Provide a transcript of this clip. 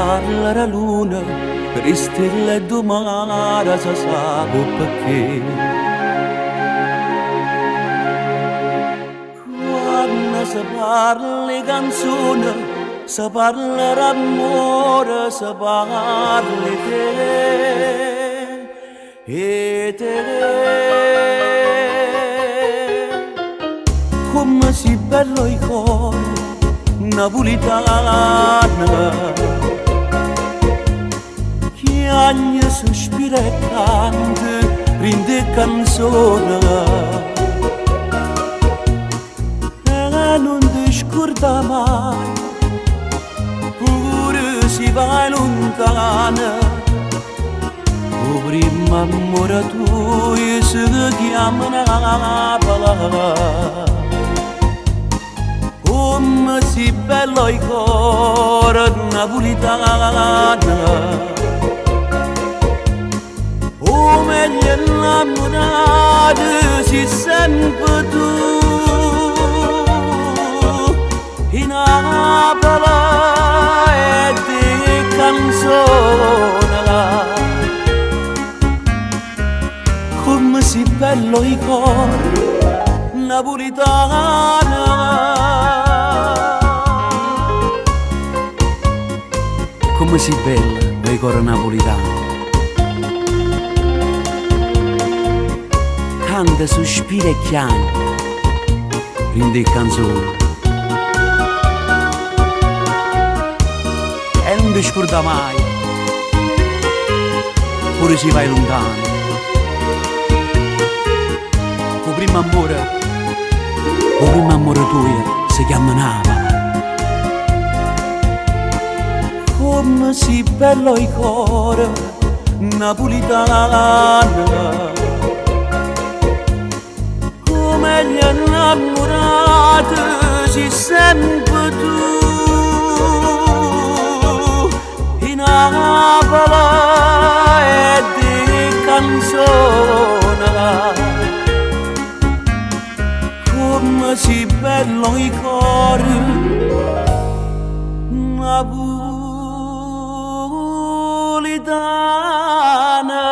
parla d' 'a luna, d' 'e stelle e d' 'o mare, se sape 'o pecché. Quanno se parla 'e canzone, se parla d'ammore, se parla 'e te, 'e te. Comme si bello 'e core napulitano Chiagne, suspira e canta dint' 'e canzone E nun te scurda mai Pure si vai luntano 'O primmo ammore tuoje se chiamma Napule Comme si bello 'e core napulitano 'O meglio 'nnammurato si sempe tu 'E Napule e d' 'e canzone Comme si bello 'e core napulitano Comme si bello 'e core napulitano Canta, suspira e chiagne dint' 'e canzone E nun te scurdà mai Pure si vai luntano 'O primmo ammore 'O primmo ammore tuoje se chiamma Napule Comme si bello 'e core napulitano 'O meglio 'nnammurato si sempe tu 'E Napule e d' 'e canzone Comme si bello 'e core napulitano.